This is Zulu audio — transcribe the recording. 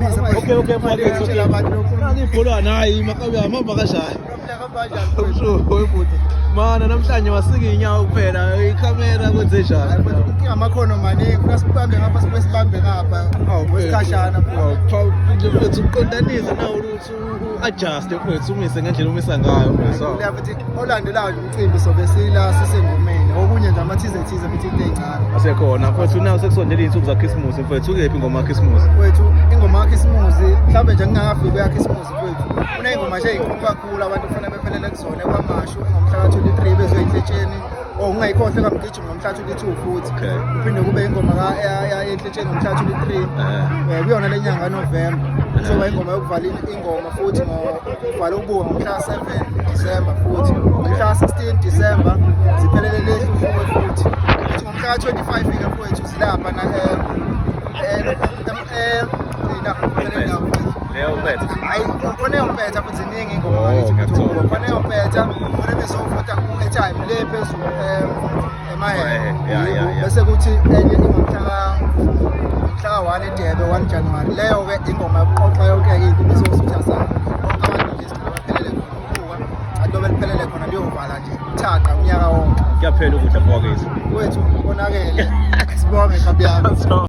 Ungamise. Okay, mfowethu. Tshela abantu lokhu. Nangi ibhola nayi makabi hamba kanjani? Kanjani? Usho webhuti. Mana namhlanje wasika inyawo kuphela, ikhamera kwenze njani? Inkinga amakhono maningi, funa sibambe ngapha sibuye sibambe ngapha. Isikhashana. Mfethu uqondanise nawe ukuthi u-adjust mfethu umise ngendlela umisa ngayo mfethu. Leya futhi olandelayo nje umcimbi sobe sila sisengomeni. Okunye nje amathize thize futhi into ey'ncane. Asekhona mfethu nawe sekusondele iy'nsuku zakhisimusi mfethu ukephi ingoma yakhisimusi? Wethu ingoma yakhisimusi mhlawumbe nje ngingakafiki kweyakhisimusi mfethu. Kuney'ngoma nje ey'nkulu kakhulu abantu kufanele bephelele kuzona kwaMashu ngomhla ka-23 bezoyinhletsheni. Oh ungayikhohlwa kamgijimi ngomhla ka-22 futhi. Kuphinde kube ingoma yenhletsheni ngomhla ka-23. Kuyona le nyanga kaNovemba. Kuzoba ingoma yokuvala ingoma futhi ngokuvala ubuka ngomhla ka-7 December futhi. Ngomhla ka-16 December ziphelele lehluhluwe futhi. Futhi ngomhla ka-25 ke mfowethu zilapha na Leyo mpetha. Hayi khona eyompetha futhi ziningi ingoma Oh, ngakithi futhi ngiyakuthola. khona eyompetha khona bezovota ku-airtime le phezulu emahe Yeah. bese kuthi enye ingomhla ka-1 eDebe 1 January leyo-ke ingoma yokuqoqa yonke-ke into ibisosutha sayo bonke abantu nje sigcina baphelele khona ukubuka alobe liphelele khona liyovala nje uthaqa unyaka wonke. Kuyaphela ukudla mfowethu. Wethu konakele, sibonge kabi yami.